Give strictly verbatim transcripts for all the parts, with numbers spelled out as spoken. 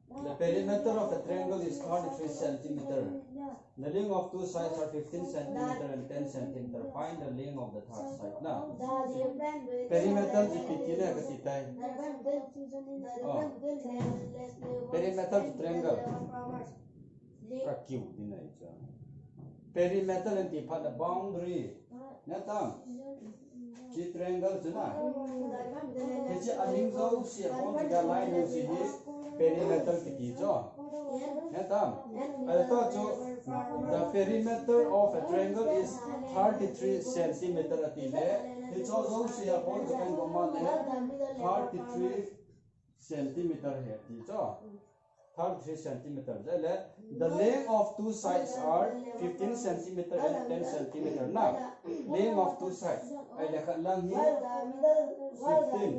The perimeter of a triangle is thirty-three centimeter. The length of two sides are fifteen centimeter and ten centimeter. Find the length of the third side. Now, perimeter chu ipi ti le kati tai. Oh. Perimeter of triangle. Ka kiu ti nai cha. Perimeter and ti phat the boundary. Neta. Hiche triangle chu na. Hiche a ning jouse a kon ga line jouse hi perimeter kiti chu. Neta. Ahi ta chu, the perimeter of a triangle is thirty-three centimeter ati le. Hiche jouse a kon ga kon ga ma le thirty-three centimeter hi ati chu. Thirty-three centimeter. Ahile, the length of two sides are fifteen centimeter and ten centimeter na. Length of two sides. Ahile, khat lang hi fifteen,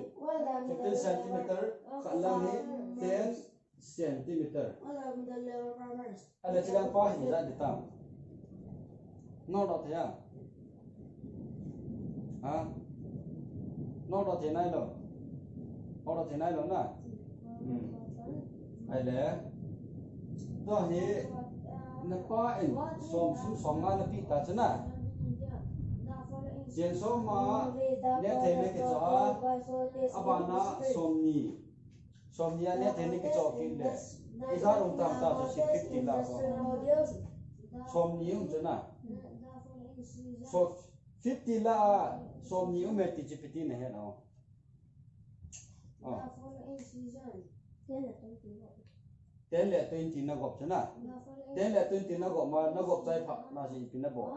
fifteen centimeter, khat lang hi ten centimeter. Ahile, hiche lang pa hi ijat di tam. Note doh thei a? Ha? Note doh thei nai lou. Note doh thei nai lou na. Hmm. Ahile. Tua hi na pa in som sum som nga na pe ta chu na. Chen som ma neh thei na kichoh a. Abana som ni. Som ni a neh thei na kichoh kit le. Ijat um tam ta chu fifty la ko. Som ni um chu na. So fifty la a som ni um e ti chu ipi ti na he na. Oh. Ten le twenty na gop chu na. Ten le twenty na gop ma, na gop chai phat na chu ipi na bol.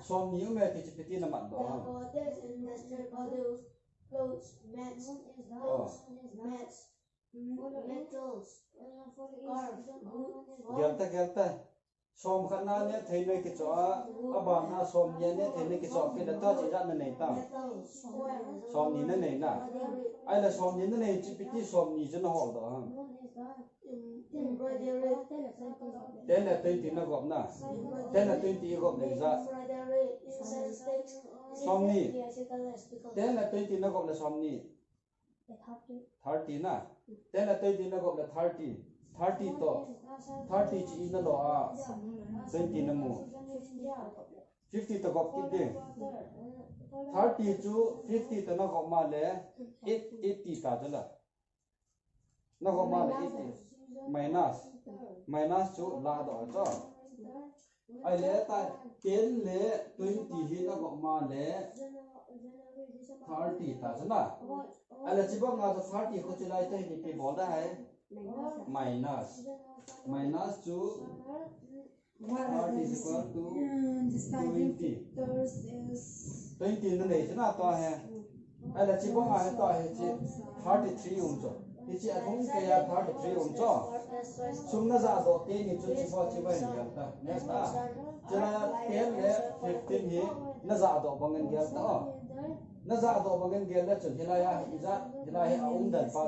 Som ni um e ti chu ipi ti na mat doh ham? Oh. Gel ta, gel ta. Som khat na neh thei na kichoh a, abana som ni a neh thei na kichoh kit le ta chu ijat na nei ta. Som ni na nei na. Ahile som ni na nei chu ipi ti som ni chu na hol doh ham? Ten le twenty na gop na. Ten le twenty i gop le ijat. Som ni. Ten le twenty na gop le som ni. Thirty na. Ten le twenty na gop le thirty. Thirty toh. Thirty chu i na lo a. Twenty na mu. Fifty toh gop kit ding. Thirty chu fifty toh na gop ma le eight, eighty ta chu la. Na gop ma le eighty. Minus. Minus chu la doh a chu. Ahile ta ten le twenty hi na gop ma le thirty ta chu na. Ahile chibang a chu thirty khu chu lai ta hi ipi bol da hai. Minus. Minus chu Thirty is equal to twenty. Twenty na nei chu na tua hi. Ahile chibang a hi tua hi chu thirty-three um chu. Hiche a thum kei a thirty-three um chu. Sum na jah doh teni chu chibang chibang in gel ta. Next ta. Chulai a ten le fifteen hi na jah doh bang in gel ta o. Na jah doh bang in gel le chun hilai a hi ijat, hilai hi a um dan pa.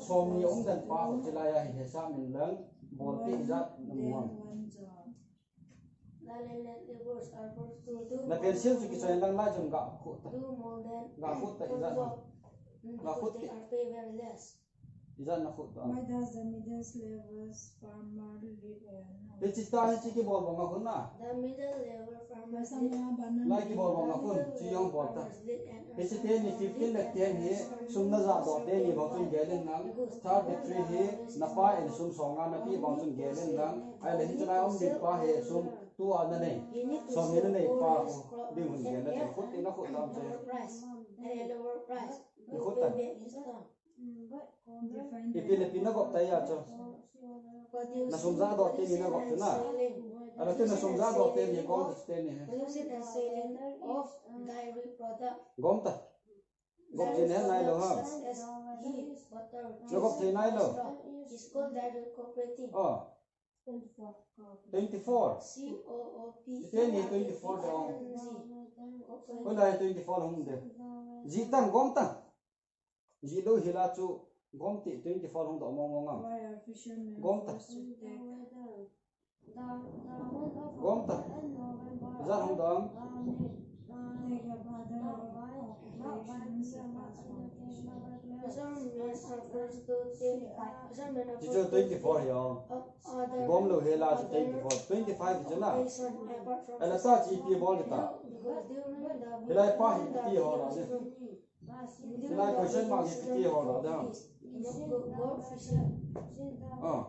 Som ni a um dan pa, chulai a hi hesap in lang. Bol pi ijat na mu am. Na pencil chu kichoi lang lai chun ga khut ta. Ga khut ta ijat. Ga khut ti. Ijat na khut ta. Why does the middle level farmer live alone? Hiche ta hiche kibol bang a khun na. The middle level farmers live alone. Lai kibol bang a khun, chi jong bol ta. Hiche teni fifteen le ten hi sum na jah doh teni bang chun gel in lang. Thirty-three hi na pa in sum som nga na pe bang chun gel in lang. Ahile hiche lai um ding pa hi sum tua na nei. Som ni na nei pa khu ding hun gel na nei. Khut in na khut tam che. Khut ta. Ipi le ipi na gop ta a chu. Na sum jah doh teni na gop chu na. Ahile chu na sum jah doh teni gom ta teni he. Gom ta. Gop ji ne nai lou ha. Na gop thei nai lou. Oh. Twenty-four. Teni twenty-four dong. Hoilai twenty-four hung de. Ji tang gom tang. Ji lou hila chu gom ti twenty-four hung doh mong mong am. Gom ta. Gom ta. Ijat hung doh am. Hichu twenty-four hi o. Ibol lou hela chu twenty-four, twenty-five hichu na. Ahile ta chu ipi bol ding ta. Hilai pa hi ipi hol ding. Hilai question mark hi ipi hol ding. Ah.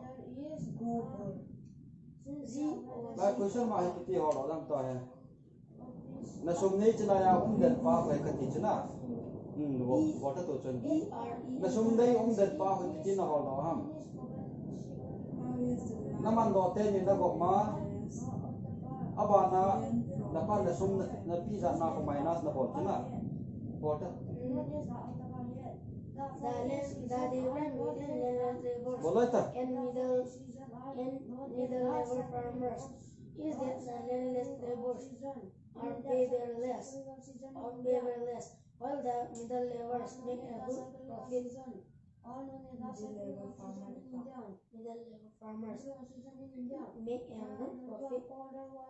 Hilai question mark hi ipi hol ding ta he. Na sum nei chilai a um den pa koi kati chu na. Hmm, vo, vo ta to chun. Na sum nei um den pa koi kati na hol do ham. Na man do teni na gop ma. Abana na pa na sum na pi ja na ko minus na bol chu na. Vo ta. Bol ta. And middle, and middle level farmers is that the landless laborers are paid less, are paid less, while the middle levels make a good profit. Middle level farmers make a good profit.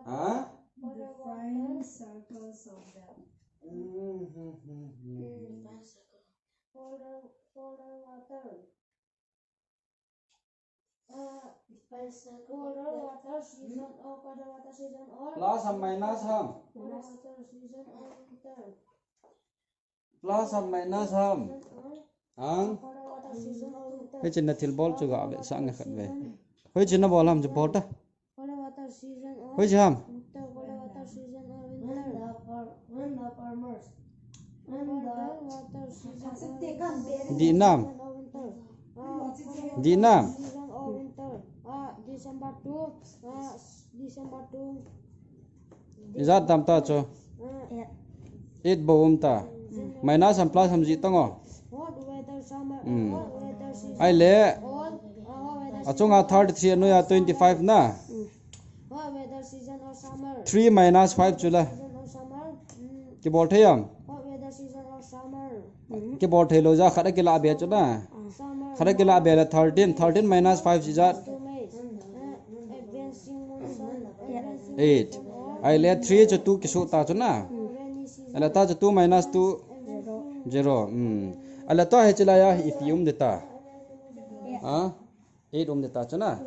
Huh? Define circles of debt. Mm-hmm. Mm, fine circle. Colder, colder water. Plus ham minus ham? Plus ham minus ham? Ang? Hiche na thilbol chu ga ve sang khat ve. Hiche na bol ham chu bol ta. Hoiche ham? Dih nam? Dih nam? Ijat tam ta chu? Eight bou um ta. Minus ham plus ham jih tang o. Ahile, achunga thirty-three anoiya twenty-five na. Three minus five chu la. Kibol thei am? Kibol thei lou ja khat a kila be chu na. Khat a kila be la thirteen, thirteen minus five chu ja. Eight. Ahile three chu two kisuh ta chu na. Ahile ta chu two minus two, zero. Ahile ta hiche laiya hi ipi um ding ta. Ha? Eight um ding ta chu na.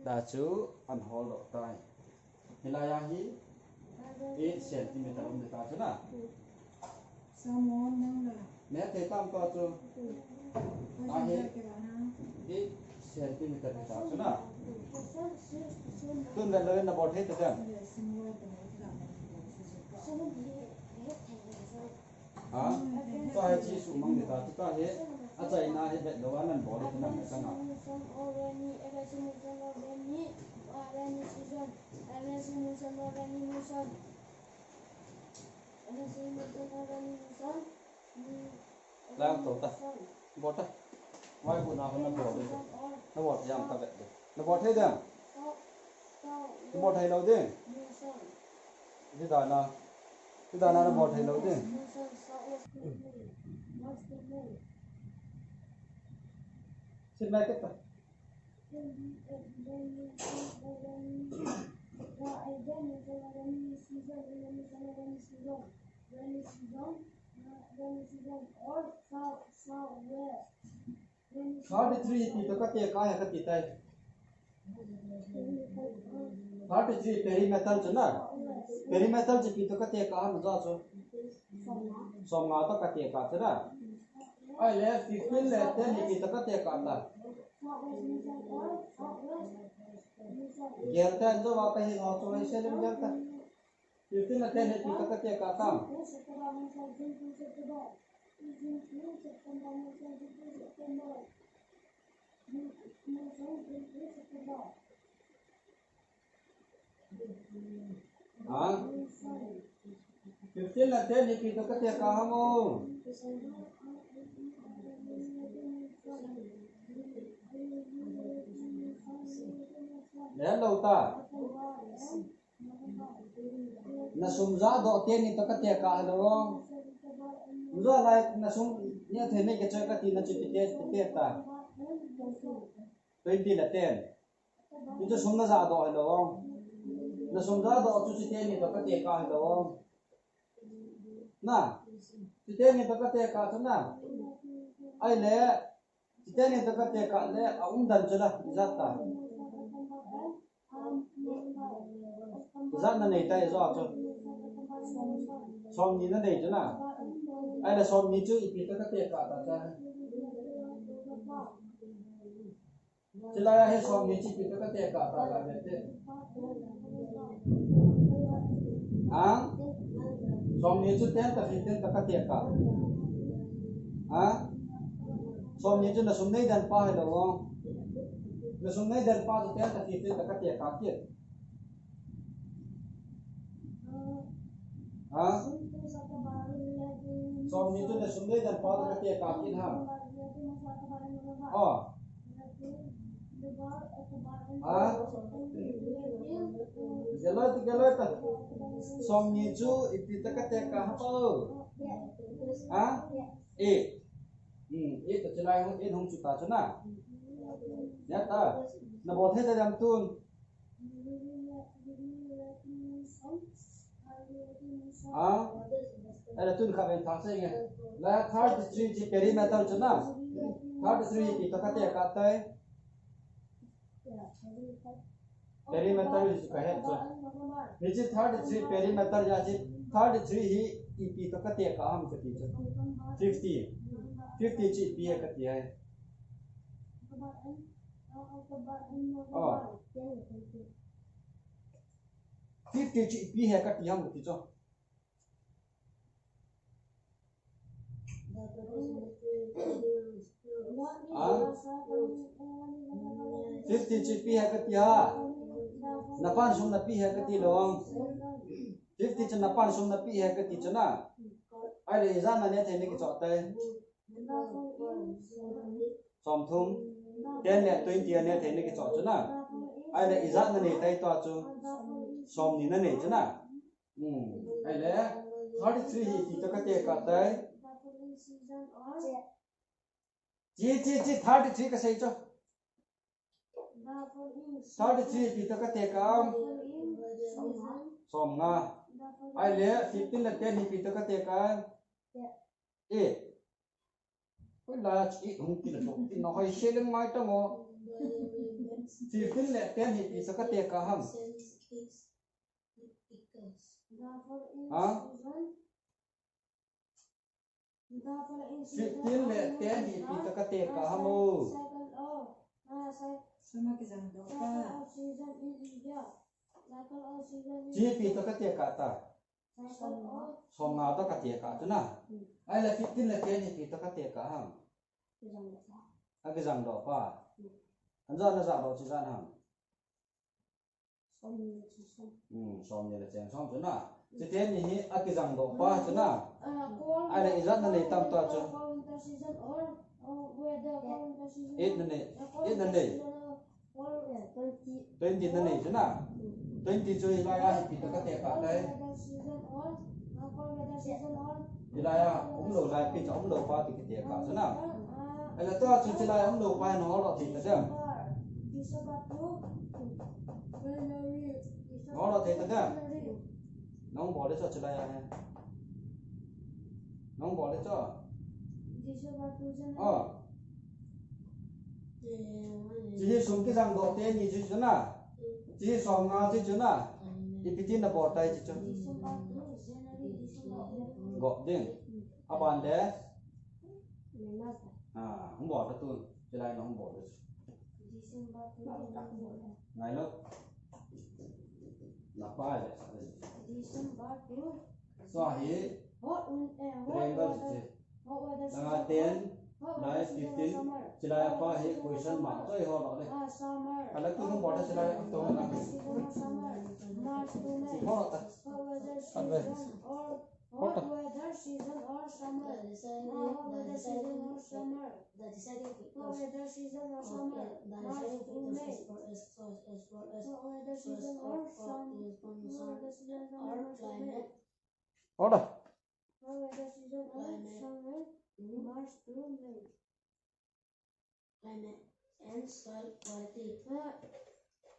Ta chu an hol doh tai. Hilaiya hi eight centimeter um ding ta chu na. Samon nang la. Me te tam to chu. Ahi. Eight centimeter ta chu na. Tun le lo na bol thei ta. Ha? Tua hi chi sumang ding ta chu ta hi. Achaina hi vet lou a nan bol ding nan sanga. Lang to ta. Bol ta. Wai bu na ho na bol ding. Na bol jam ta vet ding. Na bol thei ding. Na bol thei lou ding. Ti dan a, ti dan a na bol thei lou ding. Sit mai kit ta. Thirty-three ti to kati ka he kati tai. Thirty-three perimeter chu na. Perimeter chu ipi to kati ka ham ja chu. Som nga to kati ka chu na. Ahile fifteen le ten ipi to kati ka ta. Gel ta jo wa ka hi ho chu ai se le gel ta. Fifteen le ten ipi to kati ka ta. Ha? Fifteen le ten ipi to kati ka ham o. Hello ta. Na sum ja doh teni to kati ka hello. Njo lai na sum ni the nei ke choi kati na chu ipi te, ipi te ta. Twenty le ten. Ni chu sum na ja doh hello. Na sum ja doh chu chi teni to kati ka hello. Na, chiteni toh katekah chu na. Ahile, chiteni toh katekah le, aumdan chu la, ijat ta. Ijat nanei ta, ijat chu. Somni nanei chu na. Ahile, somni chu ipi toh katekah ta ta. Chulai a hi somni chu ipi toh katekah ta ta ve te. Ha? Somni chu ten toh fifteen toh katekah. Ha? Somni chu nasum neidan pa hilou. Nasum neidan pa chu ten toh fifteen toh katekah kit. Ha? Somni chu nasum neidan pa chu katekah kit ha. Oh. Ha? Geloi ta, geloi ta. Somni chu ipi toh katekah ham? Ha? Eight. Hmm, eight toh chulai hung, eight hung chu ta chu na. Ya ta. Nabol thei ta diam tun. Ha? Ahile tun khat ven thah seinge. La thirty-three chi perimeter chu na. Thirty-three ipi toh katekah tai. Perimeter hi chu kahet chu. Hiche thirty-three perimeter ya chi thirty-three hi ipi toh katekah ham kati chu. Fifty. Fifty chi ipi ham kati ai. Oh. Fifty chu ipi ham kati ham kati chu. Ha? Fifty chu ipi ham kati ham? Napan sung napi ham kati lou. Fifty chu napan sung napi ham kati chu na. Ahile ijat nanei thei nakichoh tai. Somthum. Ten le twenty anei thei nakichoh chu na. Ahile ijat nanei tai tua chu. Somni nanei chu na. Hmm. Ahile, thirty-three hi ipi toh katekah tai. Chi, chi, chi, thirty-three kasei chu. Thirty-three ipi toh katekah ham? Somnga. Ahile, fifteen le ten hi ipi toh katekah ham? Eight. Hoilai a chu eight hung kile toh, tin na hoi se leng mai ta mo. Fifteen le ten hi ipi toh katekah ham? Ha? Fifteen le ten hi ipi toh katekah ham o? Sum a kijang doh pa. Chi ipi toh katekah ta? Somnga toh katekah chu na. Ahile fifteen le ten hi ipi toh katekah ham? Akijang doh pa. Anja najah doh chu ijat ham? Hmm, somni le cheng som chu na. Chiteni hi akijang doh pa chu na. Ahile ijat nanei tam ta chu. Eight nanei. Eight nanei. Twenty nanei chu na. Twenty chu hilai a hi ipi toh katekah tai. Hilai a umlou lai pi chu umlou pa ti katekah chu na. Ahile tua chu chulai a umlou pa hi nahol doh thei ta dem? Nahol doh thei ta dem? Nahung bol le chu chulai a hi. Nahung bol le chu. Oh. Chi hi sum kijang doh teni chu chu na. Chi hi somnga chu chu na. Ipi tin nabol tai chu chu. Gop ding. Aban le. Ah, hung bol ta tun. Chulai nahung bol le chu. Ngai lou. Napa le. Tua hi triangle chu. Langa ten, lai fifteen, chulai a pa hi question mark. Choi ho lo le. Ala tu hung bol ta chulai a to na. Ho ta. Advance. Hot weather season or summer? Hot weather season or summer? Hot weather season or summer? March to May. Hot weather season or summer? Hot weather season or March to May. Hot weather season or summer? March to May. Climate and soil quality.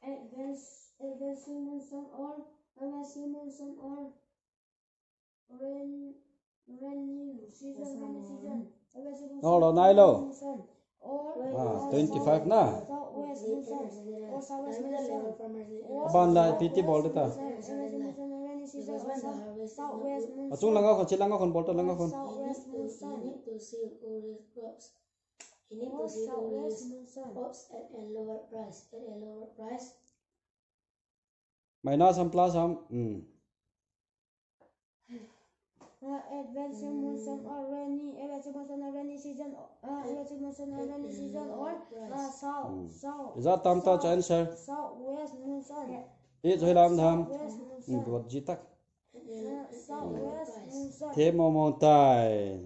Advance, advancement or, advancement or rain, Rainy season, rainy season. Avetsung monsoon, Nolo, nailo. Monsoon. Or Ah, twenty-five na. Southwest monsoon. Or southwest monsoon. Or Aban la, P T bol ta. Southwest monsoon, rainy season. Or south-, southwest monsoon. Achung langa khun, chi langa khun, bol ta langa khun. Southwest monsoon. You need to see all the crops. You need to see all the crops at a lower price. At a lower price. Minus ham plus ham. Hmm. Uh, advancing monsoon or rainy, advancing monsoon or rainy season, uh, advancing monsoon or rainy season or, uh, south, Hmm. south, Is that tam ta south, answer? Southwest monsoon. It's hoilam tham. Southwest monsoon. Hmm, buat ji tak. Uh, southwest monsoon. Themmo mo tai.